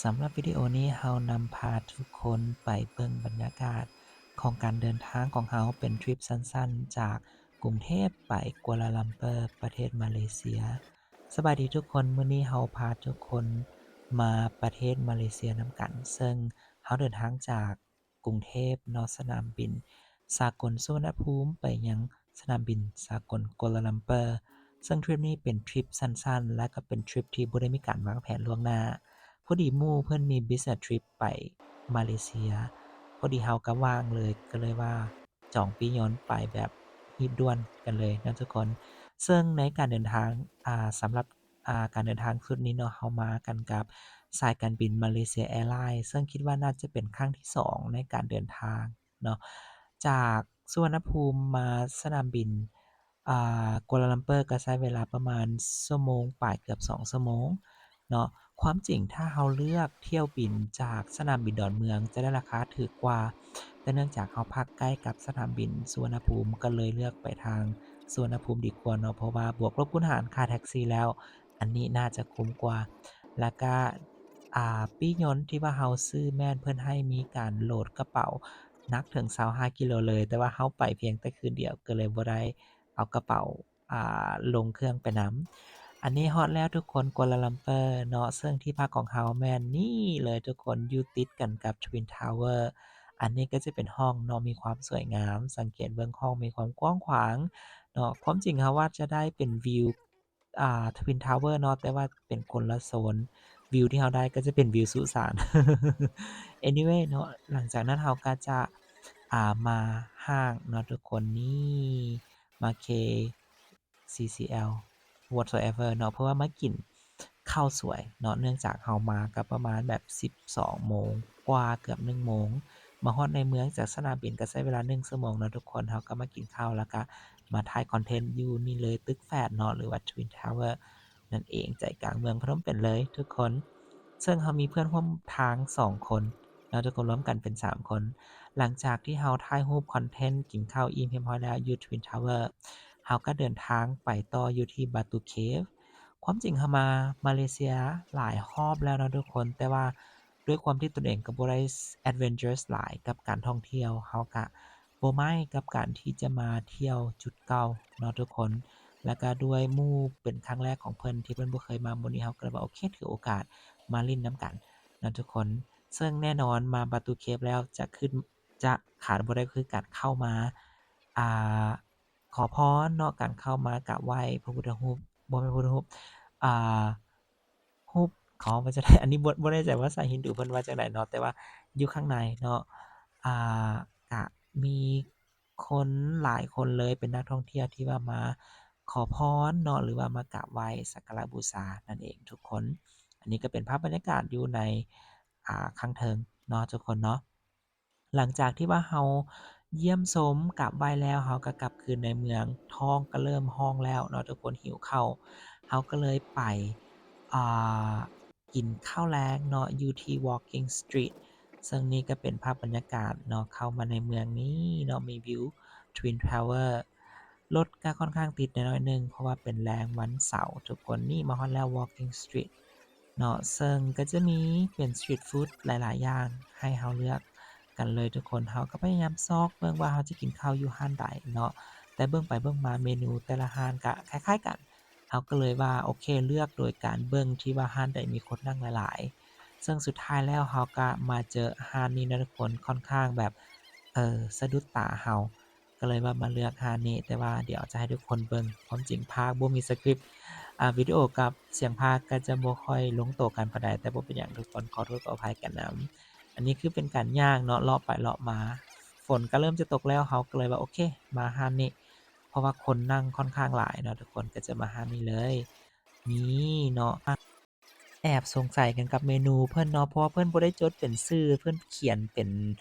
ສຳລັບວິດີໂອນີ້ເຮົານຳພາທຸກຄົນໄປເບິ່ງບັນຍາກາດຂອງການເດີນທາງຂອງເຮົາ ເປັນທຣິບສັ້ນໆ ຈາກກຸງເທບໄປກົວລາລັມເປີ ປະເທດມາເລເຊຍ. ສະບາຍດີທຸກຄົນ, ມື້ນີ້ເຮົາພາທຸກຄົນມາປະເທດມາເລເຊຍນຳກັນ, ເຊິ່ງເຮົາເດີນທາງຈາກ ກຸງເທບເນາະ ສະໜາມບິນສາກົນສຸວັນນະພູມໄປຍັງສະໜາມບິນສາກົນກົວລາລັມເປີ, ເຊິ່ງທຣິບນີ້ເປັນທຣິບສັ້ນໆ ແລະ ກໍເປັນທຣິບທີ່ບໍ່ໄດ້ມີການວາງແຜນລ່ວງໜ້າ. ພໍດີໝູ່ເພິ່ນມີບິສເນສທຣິບໄປມາເລເຊຍ, ພໍດີເຮົາກໍວ່າງເລີຍ, ກໍເລີຍວ່າຈອງປີ້ຍົນໄປແບບຮີບດ່ວນກັນເລີຍເນາະທຸກຄົນ. ເຊິ່ງໃນການເດີນທາງ, ອາ, ສຳລັບ ອາ ການເດີນທາງຊຸດນີ້ເນາະ, ເຮົາມາກັນກັບສາຍການບິນມາເລເຊຍແອລາຍ, ເຊິ່ງຄິດວ່າໜ້າຈະເປັນຄັ້ງທີສອງໃນການເດີນທາງເນາະ, ຈາກສຸວັນນະພູມມາສະໜາມບິນ ອາ ກົວລາລັມເປີ ກໍໃຊ້ເວລາປະມານຊົ່ວໂມງປາຍ ເກືອບສອງຊົ່ວໂມງເນາະ. ຄວາມຈິງຖ້າເຮົາເລືອກຖ້ຽວບິນຈາກສະໜາມບິນດອນເມືອງ ຈະໄດ້ລາຄາຖືກກວ່າ, ແຕ່ເນື່ອງຈາກເຮົາພັກໃກ້ກັບສະໜາມບິນສຸວັນນະພູມ ກໍເລີຍເລືອກໄປທາງສຸວັນນະພູມດີກວ່າເນາະ, ເພາະວ່າບວກລົບຄູນຫານຄ່າແທັກຊີແລ້ວ ອັນນີ້ໜ້າຈະຄຸ້ມກວ່າ. ແລ້ວກະ ອາ ປີ້ຍົນທີ່ວ່າເຮົາຊື້ແມ່ນເພິ່ນໃຫ້ມີການໂຫຼດກະເປົາໜັກເຖິງຊາວຫ້າກິໂລເລີຍ, ແຕ່ວ່າເຮົາໄປພຽງແຕ່ຄືນດຽວ ກໍເລີຍບໍ່ໄດ້ເອົາກະເປົາ ອາ ລົງເຄື່ອງໄປນຳ. ອັນນີ້ຮອດແລ້ວທຸກຄົນ, ກົວລາລັມເປີເນາະ, ເຊິ່ງທີ່ພັກຂອງເຮົາແມ່ນນີ້ເລີຍທຸກຄົນ, ຢູ່ຕິດກັນກັບ Twin Tower. ອັນນີ້ກໍຈະເປັນຫ້ອງເນາະ, ມີຄວາມສວຍງາມ, ສັງເກດເບິ່ງຫ້ອງມີຄວາມກວ້າງຂວາງເນາະ. ຄວາມຈິງເຮົາວ່າຈະໄດ້ເປັນວິວ ອາ Twin Tower ເນາະ, ແຕ່ວ່າເປັນຄົນລະໂຊນ, ວິວທີ່ເຮົາໄດ້ກໍຈະເປັນວິວສຸສານ. Anyway ເນາະ, ຫຼັງຈາກນັ້ນເຮົາກໍຈະ ອາ ມາຫ້າງເນາະທຸກຄົນ, ນີ້ ມາ K C C L whatsoever ເນາະ, ເພື່ອວ່າມາກິນເຂົ້າສວຍເນາະ, ເນື່ອງຈາກເຮົາມາກໍປະມານແບບສິບສອງໂມງກວ່າ ເກືອບໜຶ່ງໂມງ, ມາຮອດໃນເມືອງຈາກສະໜາມບິນກໍໃຊ້ເວລາໜຶ່ງຊົ່ວໂມງເນາະທຸກຄົນ. ເຮົາກໍມາກິນເຂົ້າ ແລ້ວກໍມາຖ່າຍຄອນເທັນຢູ່ນີ້ເລີຍ, ຕຶກແຟດເນາະ ຫຼືວ່າ Twin Tower ນັ້ນເອງ, ໃຈກາງເມືອງພະນົມເປັນເລີຍທຸກຄົນ. ເຊິ່ງເຮົາມີເພື່ອນຮ່ວມທາງສອງຄົນເນາະທຸກຄົນ, ລວມກັນເປັນສາມຄົນ. ຫຼັງຈາກທີ່ເຮົາຖ່າຍຮູບຄອນເທັນ ກິນເຂົ້າອີ່ມຮຽບຮ້ອຍແລ້ວຢູ່ Twin Tower, ເຮົາກໍເດີນທາງໄປຕໍ່ຢູ່ທີ່ Batu Cave. ຄວາມຈິງເຮົາມາມາເລເຊຍຫຼາຍຮອບແລ້ວເນາະທຸກຄົນ, ແຕ່ວ່າດ້ວຍຄວາມທີ່ຕົນເອງກໍບໍ່ໄດ້ adventurous ຫຼາຍກັບການທ່ອງທ່ຽວ, ເຮົາກະບໍ່ໄໝ້ກັບການທີ່ຈະມາທ່ຽວຈຸດເກົ່າເນາະທຸກຄົນ. ແລ້ວກະດ້ວຍໝູ່ເປັນຄັ້ງແລກຂອງເພິ່ນທີ່ເພິ່ນບໍ່ເຄີຍມາບ່ອນນີ້, ເຮົາກໍເລີຍວ່າ ໂອເຄ ຖືໂອກາດມາຫຼິ້ນນຳກັນເນາະທຸກຄົນ. ເຊິ່ງແນ່ນອນມາ Batu Cave ແລ້ວຈະຂຶ້ນ ຈະຂາດບໍ່ໄດ້ກໍຄືການເຂົ້າມາ ອ່າ ຂໍພອນເນາະ, ການເຂົ້າມາກາບໄຫວ້ພະພຸດທະຮູບ, ບໍ່ແມ່ນພະພຸດທະຮູບ, ອ່າ ຮູບ ຂໍວ່າຈັ່ງໃດ, ອັນນີ້ບໍ່ ບໍ່ແນ່ໃຈພາສາຮິນດູເພິ່ນວ່າຈັ່ງໃດເນາະ, ແຕ່ວ່າຢູ່ຂ້າງໃນເນາະ ອ່າ ກະມີຄົນຫຼາຍຄົນເລີຍ ເປັນນັກທ່ອງທ່ຽວທີ່ວ່າມາຂໍພອນເນາະ ຫຼືວ່າມາກາບໄຫວ້ສັກກາລະບູຊານັ້ນເອງທຸກຄົນ. ອັນນີ້ກໍເປັນພາບບັນຍາກາດຢູ່ໃນ ອ່າ ຂ້າງເທິງເນາະທຸກຄົນເນາະ. ຫຼັງຈາກທີ່ວ່າເຮົາຢ້ຽມຊົມກາບໄຫວ້ແລ້ວ, ເຮົາກໍກັບຄືນໃນເມືອງ, ທ້ອງກໍເລີ່ມຮ້ອງແລ້ວເນາະທຸກຄົນ, ຫິວເຂົ້າ, ເຮົາກໍເລີຍໄປ ອ່າ ກິນເຂົ້າແລງເນາະ ຢູ່ທີ່ Walking Street. ເຊິ່ງນີ້ກໍເປັນພາບບັນຍາກາດເນາະ, ເຂົ້າມາໃນເມືອງນີ້ເນາະ, ມີວິວ Twin Tower. ລົດກໍຄ່ອນຂ້າງຕິດແດ່ໜ້ອຍໜຶ່ງ ເພາະວ່າເປັນແລງວັນເສົາທຸກຄົນ. ນີ້ມາຮອດແລ້ວ Walking Street ເນາະ, ເຊິ່ງກໍຈະມີເປັນ street food ຫຼາຍໆຢ່າງໃຫ້ເຮົາເລືອກກັນເລີຍທຸກຄົນ. ເຮົາກໍພະຍາຍາມຊອກເບິ່ງວ່າເຮົາຈະກິນເຂົ້າຢູ່ຮ້ານໃດເນາະ, ແຕ່ເບິ່ງໄປເບິ່ງມາເມນູແຕ່ລະຮ້ານກໍຄ້າຍໆກັນ. ເຮົາກໍເລີຍວ່າ ໂອເຄ ເລືອກໂດຍການເບິ່ງທີ່ວ່າຮ້ານໃດມີຄົນນັ່ງຫຼາຍໆ. ເຊິ່ງສຸດທ້າຍແລ້ວເຮົາກໍມາເຈີຮ້ານນີ້ເນາະທຸກຄົນ, ຄ່ອນຂ້າງແບບ ເອີ ສະດຸດຕາເຮົາ. ກໍເລີຍວ່າມາເລືອກຮ້ານນີ້, ແຕ່ວ່າດຽວຈະໃຫ້ທຸກຄົນເບິ່ງ. ຄວາມຈິງພາກບໍ່ມີສະຄຣິບ, ອ່າ ວິດີໂອກັບສຽງພາກກໍຈະບໍ່ຄ່ອຍລົງໂຕກັນປານໃດ, ແຕ່ບໍ່ເປັນຫຍັງທຸກຄົນ, ຂໍໂທດຂໍອະໄພກັນນຳ. ອັນນີ້ຄືເປັນການຍ່າງເນາະ, ເລາະໄປເລາະມາ. ຝົນກໍເລີ່ມຈະຕົກແລ້ວ, ເຮົາກໍເລີຍວ່າ ໂອເຄ ມາຮ້ານນີ້, ເພາະວ່າຄົນນັ່ງຄ່ອນຂ້າງຫຼາຍເນາະ, ທຸກຄົນກໍຈະມາຮ້ານນີ້ເລີຍ. ນີ້ເນາະ. ແອບສົງໄສກັນກັບເມນູເພິ່ນເນາະ, ເພາະວ່າເພິ່ນບໍ່ໄດ້ຈົດເປັນຊື່, ເພິ່ນຂຽນເປັນ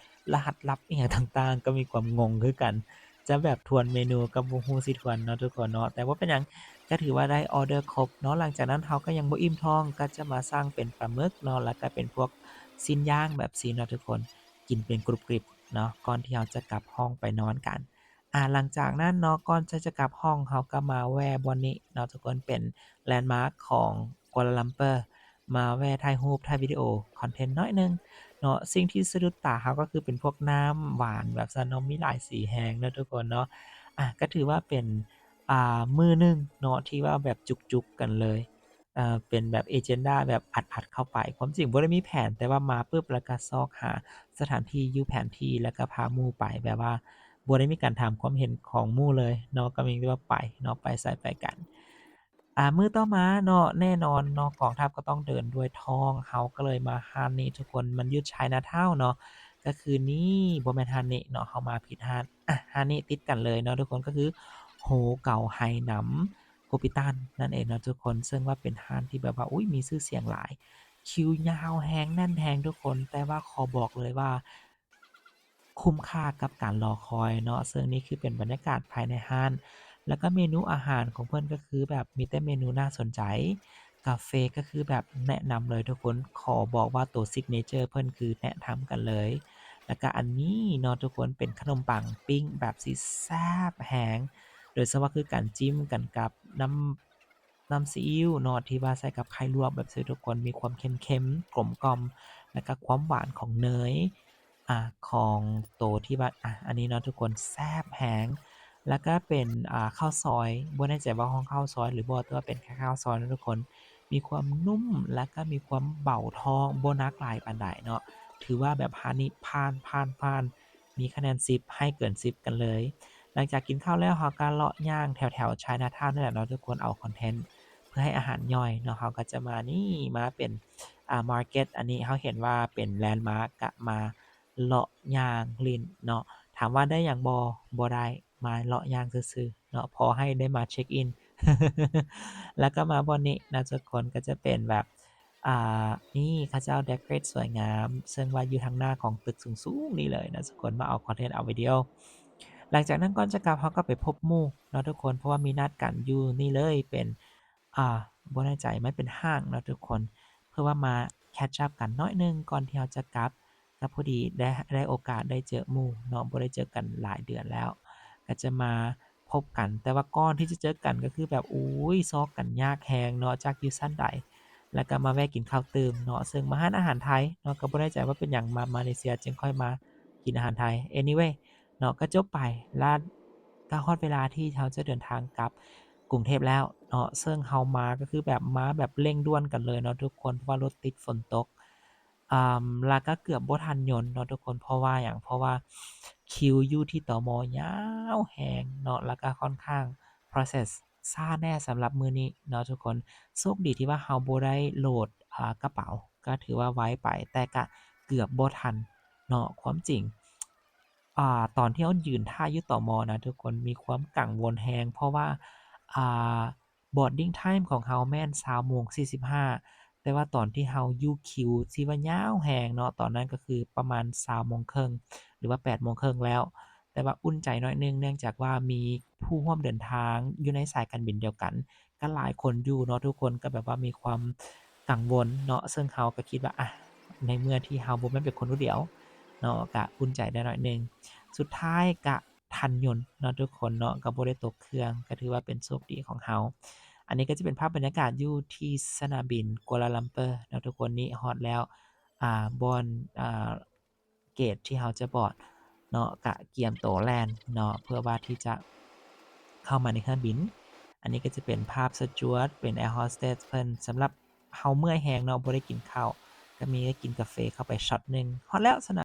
ລະຫັດລັບອີ່ຫຍັງຕ່າງໆ, ກໍມີຄວາມງົງຄືກັນ. ຈະແບບທວນເມນູກໍບໍ່ຮູ້ຊິທວນເນາະທຸກຄົນເນາະ, ແຕ່ບໍ່ເປັນຫຍັງ, ກໍຖືວ່າໄດ້ອອເດີຄົບເນາະ. ຫຼັງຈາກນັ້ນເຮົາກໍຍັງບໍ່ອີ່ມທ້ອງ, ກໍຈະມາສັ່ງເປັນປາໝຶກເນາະ, ແລ້ວກໍເປັນພວກຊີ້ນຍ່າງແບບຊີ້ນເນາະທຸກຄົນ, ກິນເປັນກຣຸບກຣິບເນາະ, ກ່ອນທີ່ເຮົາຈະກັບຫ້ອງໄປນອນກັນ. ອາ ຫຼັງຈາກນັ້ນເນາະ, ກ່ອນທີ່ຈະກັບຫ້ອງ, ເຮົາກໍມາແວ່ບ່ອນນີ້ເນາະທຸກຄົນ, ເປັນແລນມາກຂອງກົວລາລັມເປີ ມາແວ່ຖ່າຍຮູບ ຖ່າຍວິດີໂອຄອນເທັນໜ້ອຍໜຶ່ງເນາະ. ສິ່ງທີ່ສະດຸດຕາເຮົາກໍຄືເປັນພວກນ້ຳຫວານແບບຊັ້ນເນາະ, ມີຫຼາຍສີແຮງເນາະທຸກຄົນເນາະ. ອາ ກໍຖືວ່າເປັນ ອາ ມື້ໜຶ່ງເນາະ ທີ່ວ່າແບບຈຸກໆກັນເລີຍ. ເປັນແບບ agenda ແບບອັດໆເຂົ້າໄປ. ຄວາມຈິງບໍ່ໄດ້ມີແຜນ, ແຕ່ວ່າມາປຶບ ແລ້ວກໍຊອກຫາສະຖານທີ່ຢູ່ແຜນທີ່ ແລ້ວກໍພາໝູ່ໄປ, ແບບວ່າບໍ່ໄດ້ມີການຖາມຄວາມເຫັນຂອງໝູ່ເລີຍເນາະ, ກໍມີແຕ່ວ່າໄປເນາະ, ໄປໃສໄປກັນ. ອາ ມື້ຕໍ່ມາເນາະ, ແນ່ນອນເນາະ, ກອງທັບກໍຕ້ອງເດີນດ້ວຍທ້ອງ. ເຮົາກໍເລີຍມາຮ້ານນີ້ທຸກຄົນ, ມັນຢູ່ Chinatown ເນາະ, ກໍຄືນີ້, ບໍ່ແມ່ນຮ້ານນີ້ເນາະ, ເຮົາມາຜິດຮ້ານ. ອາ ຮ້ານນີ້ຕິດກັນເລີຍເນາະທຸກຄົນ, ກໍຄື Hogao Haenam Copitan ນັ້ນເອງເນາະທຸກຄົນ, ເຊິ່ງວ່າເປັນຮ້ານທີ່ແບບວ່າ ອຸ້ຍ ມີຊື່ສຽງຫຼາຍ, ຄິວຍາວແຮງ ແໜ້ນແຮງທຸກຄົນ. ແຕ່ວ່າຂໍບອກເລີຍວ່າ ຄຸ້ມຄ່າກັບການລໍຄອຍເນາະ. ເຊິ່ງນີ້ຄືເປັນບັນຍາກາດພາຍໃນຮ້ານ, ແລ້ວກໍເມນູອາຫານຂອງເພິ່ນກໍຄືແບບມີແຕ່ເມນູໜ້າສົນໃຈ, ກາເຟກໍຄືແບບແນະນຳເລີຍທຸກຄົນ, ຂໍບອກວ່າໂຕ signature ເພິ່ນຄືແນະນຳກັນເລີຍ. ແລ້ວກໍອັນນີ້ເນາະທຸກຄົນ, ເປັນຂະໜົມປັງປີ້ງແບບຊິແຊບແຮງ, ໂດຍສະເພາະຄືການຈິ້ມກັນກັບນ້ຳ ນ້ຳຊີອິ້ວເນາະ ທີ່ວ່າໃສ່ກັບໄຂ່ລວກແບບຊີ້ທຸກຄົນ, ມີຄວາມເຄັມໆ ກົມກ່ອມ ແລ້ວກໍຄວາມຫວານຂອງເນີຍ ອາ ຂອງໂຕທີ່ວ່າ ອາ ອັນນີ້ເນາະທຸກຄົນ, ແຊບແຮງ. ແລ້ວກໍເປັນ ອາ ເຂົ້າຊອຍ, ບໍ່ແນ່ໃຈວ່າຮ້ອງເຂົ້າຊອຍຫຼືບໍ່, ແຕ່ວ່າເປັນແຄ່ເຂົ້າຊອຍເນາະທຸກຄົນ, ມີຄວາມນຸ້ມ ແລ້ວກໍມີຄວາມເບົາທ້ອງ, ບໍ່ໜັກຫຼາຍປານໃດເນາະ. ຖືວ່າແບບຮ້ານນີ້ຜ່ານ ຜ່ານ ຜ່ານ. ມີຄະແນນສິບ ໃຫ້ເກີນສິບກັນເລີຍ. ຫຼັງຈາກກິນເຂົ້າແລ້ວ ເຮົາກໍເລາະຍ່າງແຖວໆ Chinatown ນີ້ແຫຼະເນາະທຸກຄົນ, ເອົາຄອນເທັນເພື່ອໃຫ້ອາຫານຍ່ອຍເນາະ. ເຮົາກໍຈະມານີ້ ມາເປັນ ອາ market ອັນນີ້ເຮົາເຫັນວ່າເປັນ landmark ກະມາເລາະຍ່າງຫຼິ້ນເນາະ. ຖາມວ່າໄດ້ຫຍັງບໍ່? ບໍ່ໄດ້, ມາເລາະຍ່າງຊື່ໆເນາະ, ພໍໃຫ້ໄດ້ມາເຊັກອິນ. ແລ້ວກໍມາບ່ອນນີ້ນະທຸກຄົນ, ກໍຈະເປັນແບບ ອາ ນີ້ເຂົາເຈົ້າ decorate ສວຍງາມ, ເຊິ່ງວ່າຢູ່ທາງໜ້າຂອງຕຶກສູງໆນີ້ເລີຍນະທຸກຄົນ, ມາເອົາຄອນເທັນ ເອົາວິດີໂອ. ຫຼັງຈາກນັ້ນກ່ອນຈະກັບ ເຮົາກໍໄປພົບໝູ່ເນາະທຸກຄົນ, ເພາະວ່າມີນັດກັນຢູ່ນີ້ເລີຍ, ເປັນ ອາ ບໍ່ແນ່ໃຈ, ມັນເປັນຫ້າງເນາະທຸກຄົນ, ເພື່ອວ່າມາ catch up ກັນໜ້ອຍໜຶ່ງກ່ອນທີ່ເຮົາຈະກັບ. ກໍພໍດີໄດ້ ໄດ້ໂອກາດໄດ້ເຈີໝູ່ເນາະ, ບໍ່ໄດ້ເຈີກັນຫຼາຍເດືອນແລ້ວ, ກໍຈະມາ ພົບກັນ, ແຕ່ວ່າກ່ອນທີ່ຈະເຈີກັນກໍຄືແບບ ໂອ້ຍ ຊອກກັນຍາກແຮງເນາະ ຈັກຢູ່ຊັ້ນໃດ, ແລ້ວກໍມາແວະກິນເຂົ້າຕື່ມເນາະ, ເຊິ່ງມາຮ້ານອາຫານໄທເນາະ, ກໍບໍ່ແນ່ໃຈວ່າເປັນຫຍັງມາມາເລເຊຍຈຶ່ງຄ່ອຍມາກິນອາຫານໄທ. Anyway ເນາະ, ກໍຈົບໄປລະ, ກໍຮອດເວລາທີ່ເຮົາຈະເດີນທາງກັບກຸງເທບແລ້ວເນາະ, ເຊິ່ງເຮົາມາກໍຄືແບບ ມາແບບເລັ່ງດ່ວນກັນເລີຍເນາະທຸກຄົນ, ເພາະວ່າລົດຕິດ ຝົນຕົກ ອາ ແລ້ວກໍເກືອບບໍ່ທັນຍົນເນາະທຸກຄົນ. ເພາະວ່າຫຍັງ? ເພາະວ່າຄິວຢູ່ທີ່ ຕມ ຍາວແຮງເນາະ, ແລ້ວກໍຄ່ອນຂ້າງ process ຊ້າແດ່ສຳລັບມື້ນີ້ເນາະທຸກຄົນ. ໂຊກດີທີ່ວ່າເຮົາບໍ່ໄດ້ໂຫຼດ ອາ ກະເປົາ, ກໍຖືວ່າໄວໄປ, ແຕ່ກະເກືອບບໍ່ທັນເນາະ. ຄວາມຈິງ ອາ ຕອນທີ່ເຮົາຢືນຖ້າຢູ່ ຕມ ນະທຸກຄົນ, ມີຄວາມກັງວົນແຮງ, ເພາະວ່າ ອາ boarding time ຂອງເຮົາແມ່ນຊາວໂມງສີ່ສິບຫ້າ, ແຕ່ວ່າຕອນທີ່ເຮົາຢູ່ຄິວທີ່ວ່າຍາວແຮງເນາະ, ຕອນນັ້ນກໍຄືປະມານຊາວໂມງເຄິ່ງ ຫຼືວ່າແປດໂມງເຄິ່ງແລ້ວ. ແຕ່ວ່າອຸ່ນໃຈໜ້ອຍໜຶ່ງ, ເນື່ອງຈາກວ່າມີຜູ້ຮ່ວມເດີນທາງຢູ່ໃນສາຍການບິນດຽວກັນ ກໍຫຼາຍຄົນຢູ່ເນາະ, ທຸກຄົນກໍແບບວ່າມີຄວາມກັງວົນເນາະ, ເຊິ່ງເຮົາກໍຄິດວ່າ ອະ ໃນເມື່ອທີ່ເຮົາບໍ່ແມ່ນເປັນຄົນຜູ້ດຽວເນາະ, ກໍອຸ່ນໃຈໄດ້ໜ້ອຍໜຶ່ງ. ສຸດທ້າຍກໍ ທັນຍົນເນາະທຸກຄົນເນາະ, ກໍບໍ່ໄດ້ຕົກເຄື່ອງ, ກໍຖືວ່າເປັນໂຊກດີຂອງເຮົາ. ອັນນີ້ກໍຈະເປັນພາບບັນຍາກາດຢູ່ທີ່ສະໜາມບິນກົວລາລຳເປີເນາະທຸກຄົນ. ນີ້ຮອດແລ້ວ ອາ ບ່ອນ ອາ ເກດທີ່ເຮົາຈະບອດເນາະ, ກະກຽມໂຕແລ່ນເນາະ ເພື່ອວ່າທີ່ຈະເຂົ້າມາໃນເຮືອບິນ. ອັນນີ້ກໍຈະເປັນພາບສະຈວດ ເປັນ air hostess ເພິ່ນ. ສຳລັບ ເຮົາເມື່ອຍແຮງເນາະ, ບໍ່ໄດ້ກິນເຂົ້າ, ກໍມີໄດ້ກິນກາເຟເຂົ້າໄປຊັອດໜຶ່ງ. ຮອດແລ້ວສະໜາມ